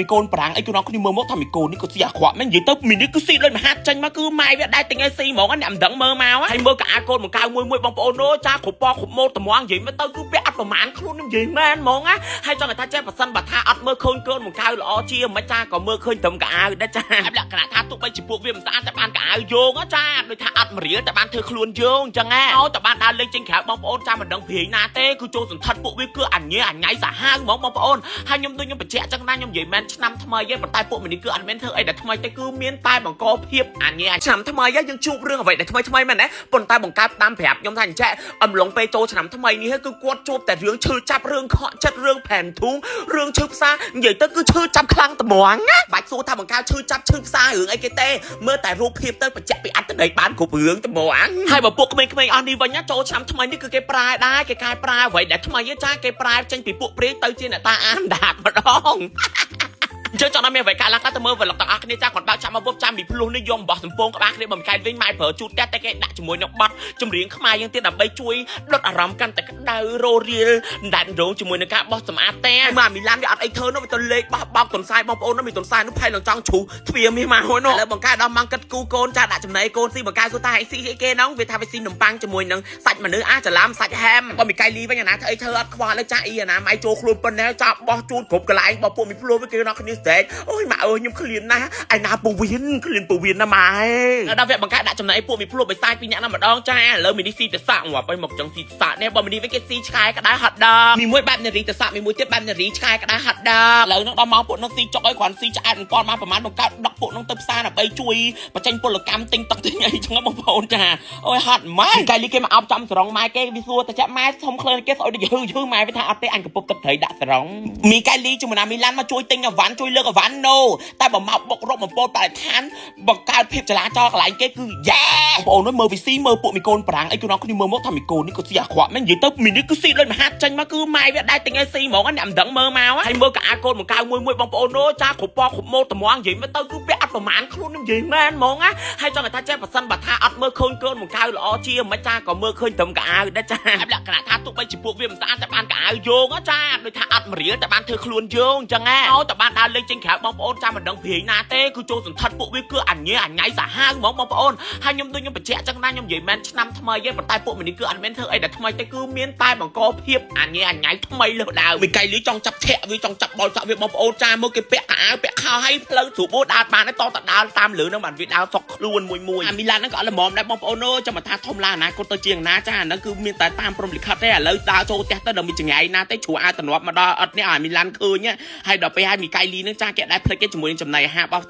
មីកូនប្រាំងអីគឺនាំគ្នាមើលមកថាមីកូននេះក៏ស៊ីអាក្រក់មែននិយាយទៅមីនេះគឺស៊ីដូចមហាចេញមកគឺម៉ែវាដែរទិញឲ្យស៊ីហ្មងអ្នកមិនដឹងមើលមកហើយមើលកៅកូនបង្កៅមួយមួយបងប្អូនអូចាគ្រប់ពណ៌គ្រប់ម៉ូតត្មងនិយាយមកទៅគឺពាក់អត់ប្រមាណខ្លួននិយាយមែនហ្មងណាហើយចង់ថាចេះប៉ះសិនបើថាអត់មើលឃើញកូនបង្កៅល្អជាមិនចាក៏មើលឃើញត្រឹមកៅដែរចាលក្ខណៈថាទោះបីជាពួកវាមិនស្អាតតែបានកៅយោងចាដូចថាអត់មរៀលតែបានធ្វើខ្លួនយោងអញ្ចឹងណាឲ្យតែបានដើរលេងចេញក្រៅបងប្អូនចាំមិនដឹងព្រាយណាទេគឺចូលសន្ធិដ្ឋពួកវាគឺអញញ៉ៃអញញ៉ៃសាហាវហ្មងបងប្អូនហើយខ្ញុំដូចខ្ញុំបញ្ជាក់ចឹងណាខ្ញុំនិយាយមែនឆ្នាំថ្មីឯងប៉ុន្តែពួកមនុស្សគឺអត់មែនធ្វើអីដែលថ្មីទេគឺមានតែបង្កភាពអញញ៉ៃឆ្នាំថ្មីយើងជួបរឿងអ្វីដែលថ្មីថ្មីមែនណាប៉ុន្តែបង្កើតតាមប្រាប់ខ្ញុំថាអញ្ចឹងអំឡុងពេលចូលឆ្នាំថ្មីនេះគឺគាត់ជួបតែរឿងឈឺចាប់រឿងខកចិត្តរឿងផែនធូងរឿងឈឺផ្សានិយាយទៅគឺឈឺចាប់ខ្លាំងត្មងណាបាច់សួរថាបង្កើតឈឺចាប់ឈឺផ្សារឿងអីគេទេមើលតែរូបភាពទៅបញ្ជាក់ពីអត្តន័យបានគ្រប់រឿងត្មងហើយបើពួកក្មេងៗអស់នេះវិញណាចូលឆ្នាំថ្មីនេះគឺគេប្រែដែរគេកែប្រែអ្វីដែលថ្មីចាគេប្រែចេញពីពួកព្រាយទៅជាអ្នកតាអានដាតម្ដងអញ្ចឹងចង់ដល់មានអ្វីកើតឡើងទៅមើល vlog ទាំងអស់គ្នាចាគាត់បើកចាំមកវប់ចាំពីភ្លោះនេះយកអំបោះសំពងក្បាលគ្នាបំកែវិញម៉ែប្រើជូតតែតែគេដាក់ជាមួយនឹងបတ်ចម្រៀងខ្មែរយើងទៀតដើម្បីជួយដុតអារម្មណ៍កាន់តែក្តៅរោរៀលដែតរងជាមួយនឹងការបោះសម្អាតតែមកមីឡានវាអត់អីធ្វើនោះវាទៅលេខបោះបោកតុនសាយបងប្អូននោះមីតុនសាយនោះផៃឡើងចង់ជ្រុះទ្វាមាសមកហើយនោះឥឡូវបង្កើតដល់ម៉ងគិតគូកូនចាដាក់ចំណីកូនស៊ីបង្កើតសួរតាអីស៊ីអីគេនោះវាថាវាស៊ីនំប៉័ងជាមួយនឹងសាច់មនុស្សអាចឡាមសាច់ហែមបើមីកៃលីវិញអាណាធ្វើអីធ្វើអត់ខ្វល់ទេចាអ៊ីអាណាម៉ៃចូលខ្លួនប៉ុណ្ណេះចាបោះជូតគ្រប់កន្លែងបោះពួកមីភ្លោះវាគេដល់គ្នាស្រែកអូយម៉ាអើយខ្ញុំឃ្លានណាស់ឯណាពវៀនឃ្លានពវៀនណាម៉ែដល់វគ្គបង្កើតដាក់ចំណីពួកមីភ្លោះបិសាចពីរនាក់ណាម្ដងចាឥឡូវមីនេះស៊ីតសាក់ងាប់ហើយមកចង់ស៊ីតសាក់នេះបើមីនេះវិញគេស៊ីឆ្កែក្តៅហត់ដល់មីមួយបែបនារីតសាក់មីមួយទៀតបែបនារីឆ្កែក្តៅហត់ដល់ឥឡូវហ្នឹងដល់ម៉ោងពួកនោះស៊ីចុកឲ្យគ្រាន់ស៊ីឆ្អែតមិនពាន់មកប្រហែលបង្កើតដឹកពួកនោះទៅផ្សារដើម្បីជួយបញ្ចេញពលកម្មទិញទឹកទិញអីចឹងបងប្អូនចាអូយហត់ម៉ែកាយលីគេមកអោបចំសរងម៉ែគេវាសួរតែចាក់ម៉ែធំក្លិនគេស្អុយដូចហឺហឺម៉ែវាថាអត់ទេអញកំពុបទឹកត្រីដាក់សរងមីកៃលីជាមួយណាមីឡានមកជួយទិញអវ៉ាន់ជួយលើកអវ៉ាន់ណូតែបើមកបុករកបំពោលបរិស្ថានបង្កើតភាពចលាចលកន្លែងគេគឺយ៉ែបងប្អូនមើលវិស៊ីមើលពួកមីកូនប្រាំងអីគឺនាំគ្នាមើលមកថាមីកូននេះក៏ស៊ីអាក្រក់មែននិយាយទៅមីនេះគឺស៊ីដូចមហាចេញមកគឺម៉ែវាដែរទិញឲ្យស៊ីហ្មងអ្នកមិនដឹងមើលមកហើយមើលកៅកូនបង្កៅមួយមួយបងប្អូនអូចាគ្រប់ពណ៌គ្រប់ម៉ូតត្មងនិយាយមកទៅគឺពាក់អត់ប្រមាណខ្លួននិយាយមែនហ្មងណាហើយចង់ថាចេះប៉ះសិនបើថាអត់មើលឃើញកូនបង្កៅល្អជាមិនចាក៏មើលឃើញត្រឹមកៅដែរចាលក្ខណៈថាទោះបីជាពួកវាមិនស្អាតតែបានកៅយោងចាដូចថាអត់មរៀលតែបានធ្វើខ្លួនយោងអញ្ចឹងណាឲ្យតែបានដើរលេងចេញក្រៅបងប្អូនចាំមិនដឹងព្រាយណាទេគឺចូលសន្ធិដ្ឋពួកវាគឺអញញ៉ៃអញញ៉ៃសាហាវហ្មងបងប្អូនហើយខ្ញុំដូចខ្ញុំបញ្ជាក់ចឹងណាខ្ញុំនិយាយមែនឆ្នាំថ្មីឯងប៉ុន្តែពួកមនុស្សគឺអត់មែនធ្វើអីដែលថ្មីទេគឺមានតែបង្កភាពអញញ៉ៃអញញ៉ៃថ្មីលើសដើមមីកៃលីចង់ចាប់ធាក់វាចង់ចាប់បោលសាក់វាបងប្អូនចាមើលគេពាក់កៅអៅពាក់ខោឲ្យផ្លូវស្រួលបួដើរបានតតដើរតាមលើហ្នឹងបានវាដើរសុកខ្លួនមួយមួយអាមីឡានហ្នឹងក៏អត់ល្មមដែរបងប្អូនអើយចាំថាធំឡើងអនាគតទៅជាងណាចាអាហ្នឹងគឺមានតែតាមព្រំលិខិតទេឥឡូវដើរចូលផ្ទះទៅដល់មានចង្អៃណាទេជ្រួអាតំណប់មកដល់អត់នេះឲ្យមីឡានឃើញហើយដល់ពេលឲ្យមីកៃលីហ្នឹងចាគេដែរផ្លេចគេជាមួយនឹងចំណីអាហារបោះ